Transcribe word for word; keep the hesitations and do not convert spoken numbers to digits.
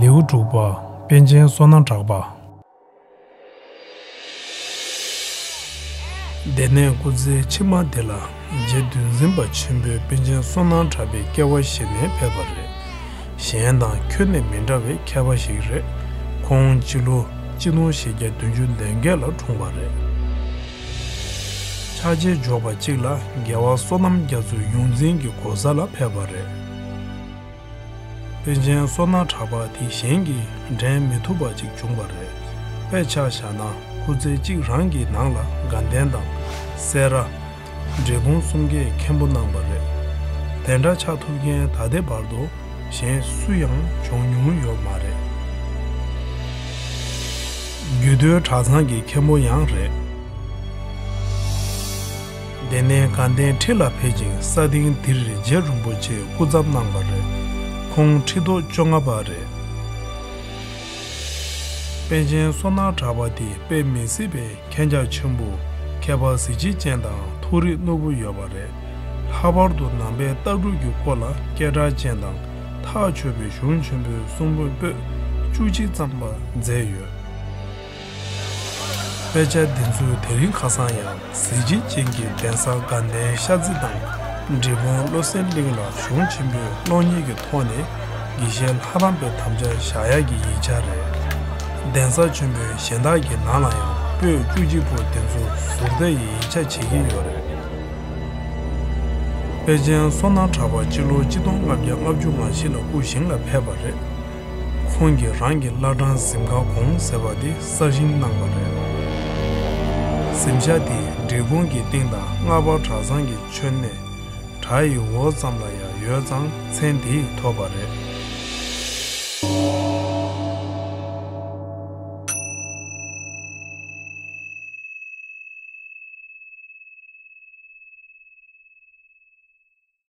ལེའུ་དྲུག་པ། པཎ་ཆེན་བསོད་ནམས་གྲགས་པ། དེ་ནས་སྐུ་ཚེའི་ཕྱི་མ་དེ་ལ་རྗེ་བདུད་འཛིན་པ་ཆེན་པོས་པཎ་ཆེན་བསོད་ནམས་གྲགས་པའི་སྐྱེ་བ་བཞེས་ནས་ཕེབས་པ་རེད། གཞན་དང་ཁྱོན་ནས་མི་འདྲ་བའི་མཁས་པ་ཞིག་རེད། ཁོང་སྤྱི་ལོ་ཆིག་སྟོང་བཞི་བརྒྱ་བདུན་ཅུ་དོན་བརྒྱད་ལ་འཁྲུངས་པ་རེད། ཕྱག་རྗེས་འཇོག་པ་གཅིག་ལ་རྒྱལ་བ་བསོད་ནམས་རྒྱ་མཚོའི་ཡོངས་འཛིན་གྱི་གོ་ས་ལ་ཕེབས་པ་རེད། པཎ་ཆེན་བསོད་ནམས་གྲགས་པ་དེ་གཞན་གྱིས་འགྲན་མི་ཐུབ་པ་ཅིག་བྱུང་བ་རེད། དཔེ་ཆ་བཞག་ན་སྐུ་ཚེ་གཅིག་རང་གི་ནང་ལ་དགའ་ལྡན་དང་སེ་ར། འབྲས་སྤུངས་གསུམ་ཀས་མཁན་པོ་གནང་བ་རེད། དེ་འདྲ་ཆགས་ཐུབ་མཁན་ད་ལྟའི་བར་དུ་གཞན་སུ་ཡང་བྱུང་མྱོང་ཡོད་མ་རེད། རྒྱུད་སྟོད་གྲྭ་ཚང་གི་མཁན་པོ་ཡང་རེད། དེ་ནས་དགའ་ལྡན་ཁྲི་ལ་ཕེབས་ཤིང་ས་སྟེང་འདིར་རྗེ་རིན་པོ་ཆེས་སྐུ་ཚབ་གནང་བ་རེད། ཁོང་ཁྲི་ཐོག་བཅོ་ལྔ་པ་རེད། པཎ་ཆེན་བསོད་ནམས་གྲགས་པ་དེ་དཔེ་མི་སྲིད་པའི་མཁྱེན་རྒྱ་ཆེན་པོ། མཁས་པ་གཟི་བརྗིད་ཅན་དང་ཐུགས་རིག་རྣོ་པོ་ཡོད་པ་རེད། ལྷག་པར་དུ་ནང་པའི་ལྟ་གྲུབ་ཀྱི་སྐོར་ལ་སྐད་གྲགས་ཅན་དང་ཐག་ཆོད་པའི་གཞུང་ཆེན་པོའི་གསུང་འབུམ་པོད་བཅུ་གཅིག་བརྩམས་པ་མཛད་ཡོད། དཔེ་ཆ་འདི་ཚོའི་དེ་རིང་ཁ་སང་ཡང་གཟི་བརྗིད་ཅན་གྱི་གདན་ས་དགའ་ལྡན་ཤར་རྩེ་དང་འབྲས་སྤུངས་བློ་གསལ་གླིང་ལ་གཞུང་ཆེན་པོའི་གློག་བརྙན་གྱི་ཐོག་ནས་དགེ་བཤེས་ལྷ་རམས་པའི་དམ་བཅའ་བཞག་ཡག་གི་ཡིག་ཆ་རེད། གདན་ས་ཆེན་པོའི་གཞན་དག་གི་ནང་ལ་ཡང་པོད་བཅུ་གཅིག་པོ་དེ་ཚོ་ཟུར་ལྟ་ཡི་ཡིག་ཆ་བྱེད་ཀྱི་ཡོད་རེད། པཎ་ཆེན་བསོད་ནམས་གྲགས་པ་སྤྱི་ལོ་ཆིག་སྟོང་ལྔ་བརྒྱ་ལྔ་བཅུ་ང་བཞི་ལ་སྐུ་ཞིང་ལ་ཕེབས་པ་རེད། ཁོང་གིས་རང་གི་བླ་བྲང་གཟིམ་ཁང་གོང་ཟེར་བ་དེ་གསར་བཞེངས་གནང་བ་རེད། གཟིམ་ཤག་དེ་འབྲས་སྤུངས་ཀྱི་སྟེང་དང་རྔ་བ་གྲྭ་ཚང་གི་མཆོད་གནས། གྲྭ་ཡི་འོག་ཙམ་ལ་ཡང་ཡོད་ཙང་མཚན་དེ་ཐོབ་པ་རེད།